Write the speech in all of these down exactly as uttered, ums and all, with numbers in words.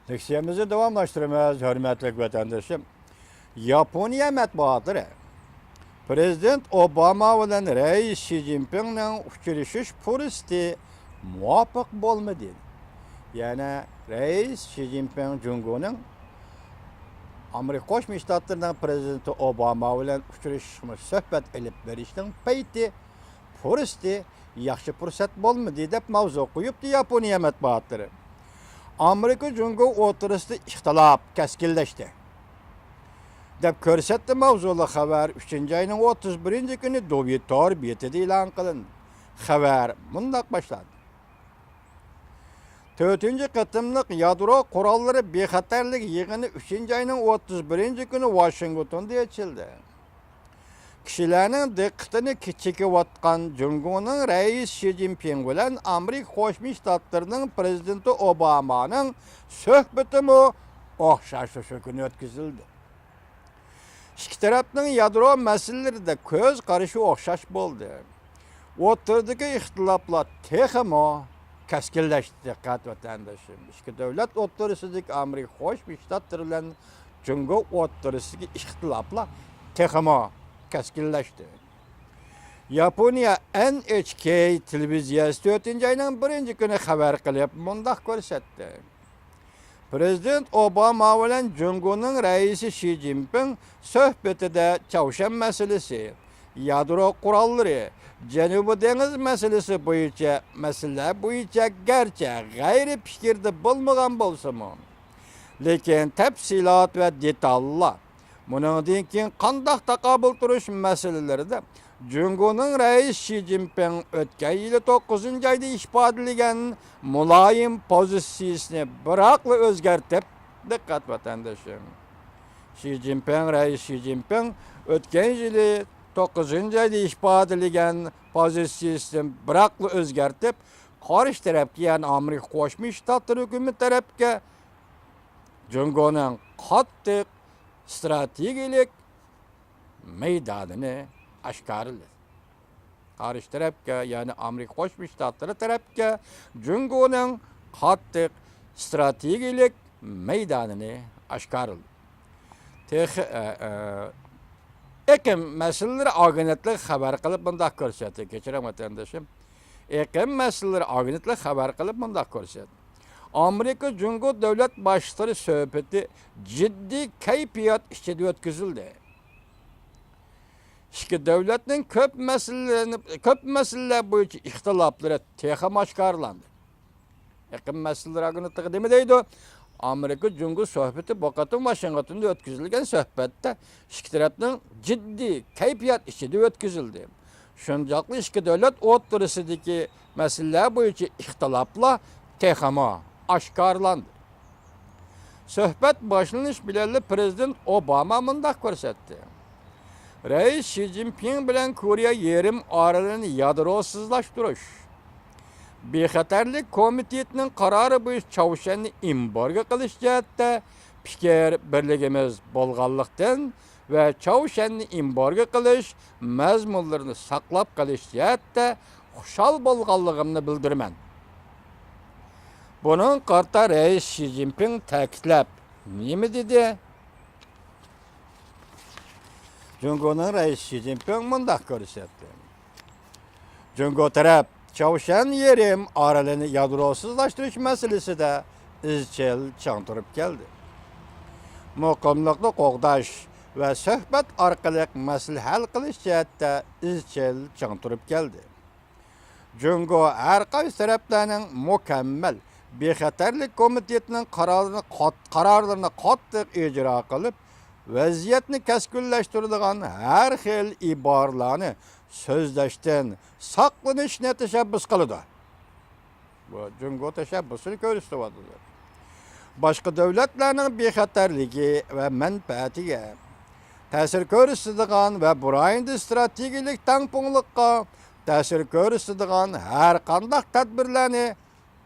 لېكسىيەمىزنى داۋاملاشتۇرىمىز، ھۆرمەتلىك ۋەتەندىشىم. ياپونىيە مەتبۇئاتلىرى پىرېزىدېنت ئوباما بىلەن رەئىس شى جىنپىڭنىڭ ئۇچرىشىش پۇرسىتى مۇۋاپىق بولمىدى. يەنى رەئىس شى جىنپىڭ جۇڭگونىڭ ئامېرىكا قوشما شتاتلىرىنىڭ پىرېزىدېنتى ئوباما بىلەن ئۇچرىشىشقا سۆھبەت ئېلىپ بېرىشنىڭ پەيتى، پۇرسىتى، ياخشى پۇرسەت بولمىدى، دەپ ماۋزۇ قويۇپتۇ ياپونىيە مەتبۇئاتلىرى. ئامېرىكا جۇڭگو ئوتتۇرىسىدا ئىختىلاپ كەسكىنلەشتى، دەپ كۆرسەتتى ماۋزۇلۇق خەۋەر ئۈچىنچى ئاينىڭ ئوتتۇز بىرىنچى كۈنى دوۋى تور بېتىدە ئېلان قىلىندى. خەۋەر مۇنداق باشلاندى. تۆتىنچى قېتىملىق يادرو قوراللىرى بىخەتەرلىك يىغىنى ئۈچىنچى ئاينىڭ ئوتتۇز بىرىنچى كۈنى ۋاشىنگتوندا ئېچىلدى. كىشىلەرنىڭ دىققىتىنى چېكىۋاتقان جۇڭگونىڭ رەئىسى شى جىنپىڭ بىلەن ئامېرىكا قوشما شتاتلىرىنىڭ پىرېزىدېنتى ئوبامانىڭ سۆھبىتىمۇ ئوخشاش شۇ كۈنى ئۆتكۈزۈلدى. ئىككى تەرەپنىڭ يادرو مەسىلىلىرىدە كۆز قارىشى ئوخشاش بولدى. ئوتتۇرىدىكى ئىختىلاپلار تېخىمۇ كەسكىنلەشتى، دىققەت ۋەتەندىشىم. ئىككى دۆلەت ئوتتۇرىسىدىكى ئامېرىكا قوشما شتاتلىرى بىلەن جۇڭگو ئوتتۇرىسىدىكى ئىختىلاپلار تېخىمۇ كەسكىنلەشتى. ياپونىيە ئېن ئېچ كېي تېلېۋىزىيەسى تۆتىنچى ئاينىڭ بىرىنچى كۈنى خەۋەر قىلىپ مۇنداق كۆرسەتتى. پىرېزىدېنت ئوباما بىلەن جۇڭگونىڭ رەئىسى شى جىنپىڭ سۆھبىتىدە چاۋشيەن مەسىلىسى، يادرو قوراللىرى، جەنۇبىي دېڭىز مەسىلىسى بويىچە، مەسىلىلەر بويىچە گەرچە غەيرىي پىكىردە بولمىغان بولسىمۇ، لېكىن تەپسىلات ۋە دېتاللار، بۇنىڭدىن كېيىن قانداق تاقابىل تۇرۇش مەسىلىلىرىدە جۇڭگونىڭ رەئىسى شى جىنپىڭ ئۆتكەن يىلى توققۇزىنچى ئايدا ئىپادىلىگەن مۇلايىم پوزىتسىيىسىنى بىراقلا ئۆزگەرتىپ، دىققەت ۋەتەندىشىم. شى جىنپىڭ، رەئىس شى جىنپىڭ ئۆتكەن يىلى توققۇزىنچى ئايدا ئىپادىلىگەن پوزىتسىيىسىنى بىراقلا ئۆزگەرتىپ، قارشى تەرەپكە، يەنى ئامېرىكا قوشما شتاتلىرى ھۆكۈمىتى تەرەپكە جۇڭگونىڭ قاتتىق ئىستراتېگىيەلىك مەيدانىنى ئاشكارىلىدى. قارشى تەرەپكە، يەنى ئامېرىكا قوشما شتاتلىرى تەرەپكە جۇڭگونىڭ قاتتىق ئىستراتېگىيەلىك مەيدانىنى ئاشكارىلىدى. تېخى، ئە، ئە، ئېقىم مەسىلىلىرى ئاگېنتلىقى خەۋەر قىلىپ مۇنداق كۆرسەتتى، كەچۈرۈڭ ۋەتەندىشىم. ئېقىم مەسىلىلىرى ئاگېنتلىقى خەۋەر قىلىپ مۇنداق كۆرسەتتى. ئامېرىكا جۇڭگو دۆلەت باشلىقلىرى سۆھبىتى جىددىي كەيپىيات ئىچىدە ئۆتكۈزۈلدى. ئىككى دۆلەتنىڭ كۆپ مەسىلىلەرنى، كۆپ مەسىلىلەر بويىچە ئىختىلاپلىرى تېخىمۇ ئاشكارىلاندى. ئېقىم مەسىلىلىرى ئاگېنتلىقى نېمە دەيدۇ؟ ئامېرىكا جۇڭگو سۆھبىتى بۇ قېتىم ۋاشىنگتوندا ئۆتكۈزۈلگەن سۆھبەتتە ئىككى تەرەپنىڭ جىددىي كەيپىيات ئىچىدە ئۆتكۈزۈلدى. شۇنداقلا ئىككى دۆلەت ئوتتۇرىسىدىكى مەسىلىلەر بويىچە ئىختىلاپلار تېخىمۇ ئاشكارىلاندى. سۆھبەت باشلىنىش بىلەنلا پىرېزىدېنت ئوباما مۇنداق كۆرسەتتى. رەئىس شى جىنپىڭ بىلەن كورېيە يېرىم ئارىلىنى يادروسىزلاشتۇرۇش، بىخەتەرلىك كومىتېتىنىڭ قارارى بويىچە چاۋشيەننى ئېمبارگو قىلىش جەھەتتە پىكىر بىرلىكىمىز بولغانلىقتىن ۋە چاۋشيەننى ئېمبارگو قىلىش مەزمۇنلىرىنى ساقلاپ قېلىش جەھەتتە خۇشال بولغانلىقىمنى بىلدۈرىمەن. بۇنىڭغا قارىتا رەئىس شى جىنپىڭ تەكىتلەپ نېمە دېدى؟ جۇڭگونىڭ رەئىسى شى جىنپىڭ مۇنداق كۆرسەتتى. جۇڭگو تەرەپ چاۋشيەن يېرىم ئارىلىنى يادروسىزلاشتۇرۇش مەسىلىسىدە ئىزچىل چىڭ تۇرۇپ كەلدى. مۇقىملىقنى قوغداش ۋە سۆھبەت ئارقىلىق مەسىلە ھەل قىلىش جەھەتتە ئىزچىل چىڭ تۇرۇپ كەلدى. جۇڭگو ھەر قايسى تەرەپلەرنىڭ مۇكەممەل بىخەتەرلىك كومىتېتىنىڭ قارارلىرىنى قات-، قارارلىرىنى قاتتىق ئىجرا قىلىپ، ۋەزىيەتنى كەسكىنلەشتۈرىدىغان ھەر خىل ئىبارىلەرنى سۆزلەشتىن ساقلىنىشنى تەشەببۇس قىلىدۇ. بۇ جۇڭگو تەشەببۇسىنى كۆرسىتىۋاتىدۇ. باشقا دۆلەتلەرنىڭ بىخەتەرلىكى ۋە مەنپەئەتىگە تەسىر كۆرسىتىدىغان ۋە بۇ رايوندا ئىستراتېگىيەلىك تەڭپۇڭلۇققا تەسىر كۆرسىتىدىغان ھەر قانداق تەدبىرلەرنى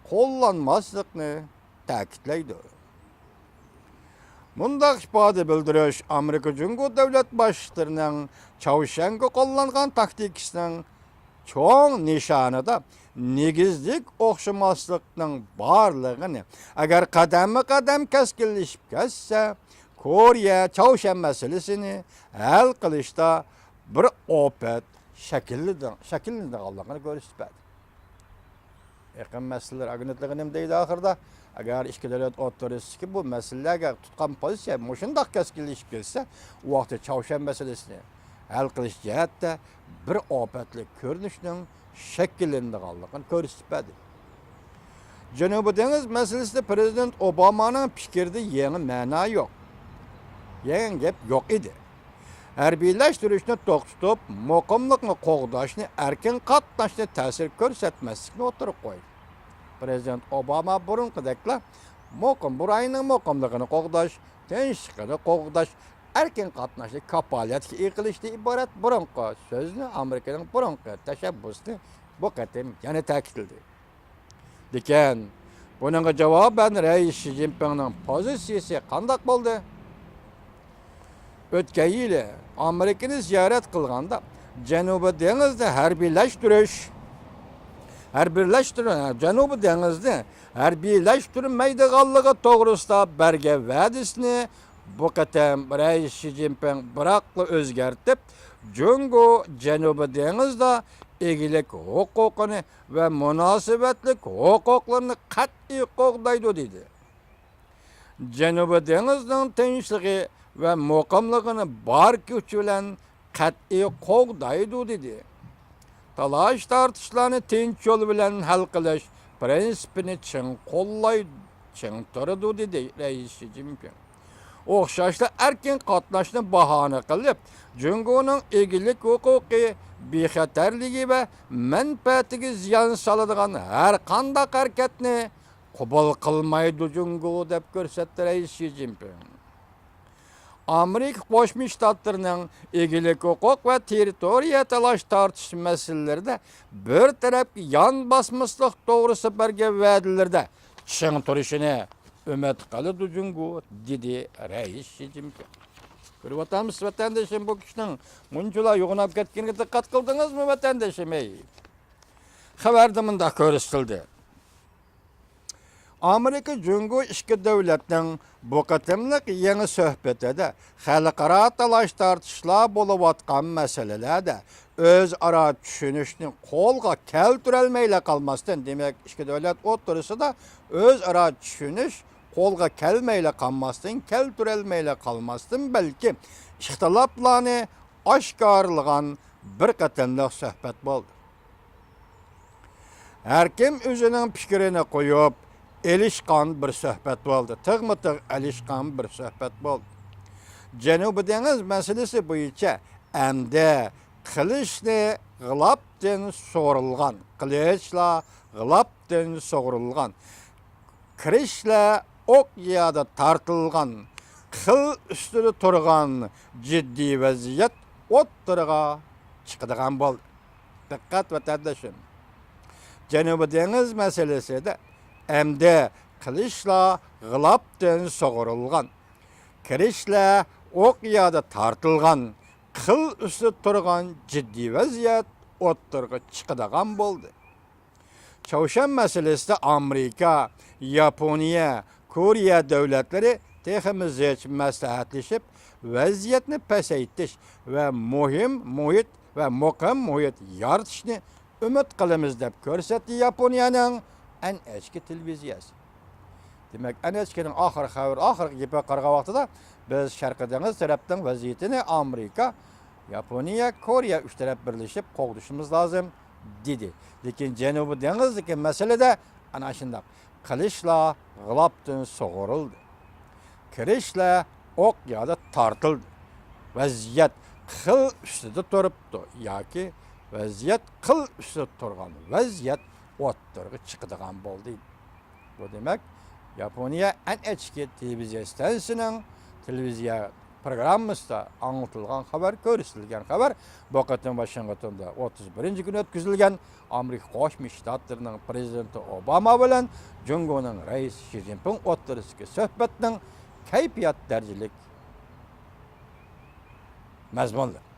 قوللانماسلىقنى تەكىتلەيدۇ. مۇنداق ئىپادە بىلدۈرۈش ئامېرىكا جۇڭگو دۆلەت باشلىقلىرىنىڭ چاۋشيەنگە قوللانغان تاكتىكىسىنىڭ چوڭ نىشانىدا نېگىزلىك ئوخشىماسلىقنىڭ بارلىقىنى، ئەگەر قەدەممۇ قەدەم كەسكىنلىشىپ كەتسە، كورېيە، چاۋشيەن مەسىلىسىنى ھەل قىلىشتا بىر ئاپەت شەكىللىدى-، شەكىللىنىدىغانلىقىنى كۆرسىتىپ بەردى. ئېقىم مەسىلىلىرى ئاگېنتلىقى نېمە دەيدۇ ئاخىرىدا؟ ئەگەر ئىككى دۆلەت ئوتتۇرىسىدىكى بۇ مەسىلىلەرگە تۇتقان پوزىتسىيە مۇشۇنداق كەسكىنلىشىپ كەتسە، ئۇ ۋاقىتتا چاۋشيەن مەسىلىسىنى ھەل قىلىش جەھەتتە بىر ئاپەتلىك كۆرۈنۈشنىڭ شەكىللىنىدىغانلىقىنى كۆرسىتىپ بەردى. جەنۇبىي دېڭىز مەسىلىسىدە پىرېزىدېنت ئوبامانىڭ پىكرىدە يېڭى مەنا يوق. يېڭى گەپ يوق ئىدى. ھەربىيلەشتۈرۈشنى توختىتىپ، مۇقىملىقنى قوغداشنى، ئەركىن قاتناشنى تەسىر كۆرسەتمەسلىكنى ئوتتۇرىغا قويدى. پىرېزىدېنت ئوباما بۇرۇنقىدەكلا مۇقىم، بۇ رايوننىڭ مۇقىملىقىنى قوغداش، تىنچلىقىنى قوغداش، ئەركىن قاتناشنى كاپالەتكە ئىگە قىلىشتىن ئىبارەت بۇرۇنقى سۆزنى، ئامېرىكىنىڭ بۇرۇنقى تەشەببۇسىنى بۇ قېتىم يەنە تەكىتلىدى. لېكىن بۇنىڭغا جاۋابەن رەئىس شى جىنپىڭنىڭ پوزىتسىيىسى قانداق بولدى؟ ئۆتكەن يىلى ئامېرىكىنى زىيارەت قىلغاندا، جەنۇبىي دېڭىزنى ھەربىيلەشتۈرۈش، ھەربىيلەشتۈر-، جەنۇبىي دېڭىزنى ھەربىيلەشتۈرمەيدىغانلىقى توغرىسىدا بەرگەن ۋەدىسىنى بۇ قېتىم رەئىس شى جىنپىڭ بىراقلا ئۆزگەرتىپ، جۇڭگو جەنۇبىي دېڭىزدا ئىگىلىك ھوقۇقىنى ۋە مۇناسىۋەتلىك ھوقۇقلىرىنى قەتئىي قوغدايدۇ، دېدى. جەنۇبىي دېڭىزنىڭ تىنچلىقى ۋە مۇقىملىقىنى بار كۈچ بىلەن قەتئىي قوغدايدۇ، دېدى. تالاش-تارتىشلارنى تىنچ يول بىلەن ھەل قىلىش پىرىنسىپىنى چىڭ قوللايدۇ، چىڭ تۇرىدۇ، دېدى رەئىس شى جىنپىڭ. ئوخشاشلا ئەركىن قاتناشنى باھانە قىلىپ، جۇڭگونىڭ ئىگىلىك ھوقۇقى، بىخەتەرلىكى ۋە مەنپەئەتىگە زىيان سالىدىغان ھەر قانداق ھەرىكەتنى قوبۇل قىلمايدۇ جۇڭگو، دەپ كۆرسەتتى رەئىس شى جىنپىڭ. ئامېرىكا قوشما شتاتلىرىنىڭ ئىگىلىك ھوقۇق ۋە تېررىتورىيە تالاش-تارتىش مەسىلىلىرىدە بىر تەرەپكە يان باسماسلىق توغرىسىدا بەرگەن ۋەدىلىرىدە چىڭ تۇرۇشىنى ئۈمىد قىلىدۇ جۇڭگو، دېدى رەئىس شى جىنپىڭ. كۆرۈۋاتامسىز، ۋەتەندىشىم، بۇ كىشىنىڭ مۇنچىلا يوغىناپ كەتكىنىگە دىققەت قىلدىڭىزمۇ، ۋەتەندىشىم؟ ھەي، خەۋەردە مۇنداق كۆرسىتىلدى. ئامېرىكا جۇڭگو ئىككى دۆلەتنىڭ بۇ قېتىملىق يېڭى سۆھبىتىدە خەلقئارا تالاش-تارتىشلار بولۇۋاتقان مەسىلىلەردە ئۆزئارا چۈشىنىشنى قولغا كەلتۈرەلمەيلا قالماستىن، دېمەك، ئىككى دۆلەت ئوتتۇرىسىدا ئۆزئارا چۈشىنىش قولغا كەلمەيلا قالماستىن، كەلتۈرەلمەيلا قالماستىن، بەلكى ئىختىلاپلارنى ئاشكارىلىغان بىر قېتىملىق سۆھبەت بولدى. ھەركىم ئۆزىنىڭ پىكرىنى قويۇپ، ئېلىشقان بىر سۆھبەت بولدى. تىغمۇ تىغ ئېلىشقان بىر سۆھبەت بولدى. جەنۇبىي دېڭىز مەسىلىسى بويىچە ئەمدى قىلىچنى غىلاپتىن سۇغۇرۇلغان، قىلىچلار غىلاپتىن سۇغۇرۇلغان، كىرىچلەر ئوق يادا تارتىلغان، قىل ئۈستىدە تۇرغان جىددىي ۋەزىيەت ئوتتۇرىغا چىقىدىغان بولدى. دىققەت، ۋەتەندىشىم! جەنۇبىي دېڭىز مەسىلىسىدە ئەمدى قىلىچلار غىلاپتىن سۇغۇرۇلغان، كىرىچلەر ئوق يادا تارتىلغان، قىل ئۈستىدە تۇرغان جىددىي ۋەزىيەت ئوتتۇرىغا چىقىدىغان بولدى. چاۋشيەن مەسىلىسىدە ئامېرىكا، ياپونىيە، كورېيە دۆلەتلىرى تېخىمۇ زىچ مەسلىھەتلىشىپ، ۋەزىيەتنى پەسەيتىش ۋە مۇھىم مۇھىت ۋە مۇقىم مۇھىت يارىتىشنى ئۈمىد قىلىمىز، دەپ كۆرسەتتى ياپونىيەنىڭ ئېن ئېچ كې تېلېۋىزىيەسى. دېمەك، ئېن ئېچ كېنىڭ ئاخىرقى خەۋىرى، ئاخىرقى گېپىگە قارىغان ۋاقتىدا، بىز شەرقىي دېڭىز تەرەپنىڭ ۋەزىيىتىنى ئامېرىكا، ياپونىيە، كورېيە ئۈچ تەرەپ بىرلىشىپ قوغدىشىمىز لازىم، دېدى. لېكىن جەنۇبىي دېڭىزدىكى مەسىلىدە ئەنە شۇنداق قىلىچلار غىلاپتىن سۇغۇرۇلدى. كىرىچلەر ئوق يادا تارتىلدى. ۋەزىيەت قىل ئۈستىدە تۇرۇپتۇ ياكى ۋەزىيەت قىل ئۈستىدە تۇرغان ۋەزىيەت ئوتتۇرىغا چىقىدىغان بولدى. بۇ دېمەك، ياپونىيە ئېن ئېچ كې تېلېۋىزىيە ئىستانسىسىنىڭ تېلېۋىزىيە پروگراممىسىدا ئاڭلىتىلغان خەۋەر، كۆرسىتىلگەن خەۋەر بۇ قېتىم ۋاشىنگتوندا ئوتتۇز بىرىنچى كۈنى ئۆتكۈزۈلگەن ئامېرىكا قوشما شتاتلىرىنىڭ پىرېزىدېنتى ئوباما بىلەن جۇڭگونىڭ رەئىسى شى جىنپىڭ ئوتتۇرىسىدىكى سۆھبەتنىڭ كەيپىيات دەرىجىلىك مەزمۇنلىرى.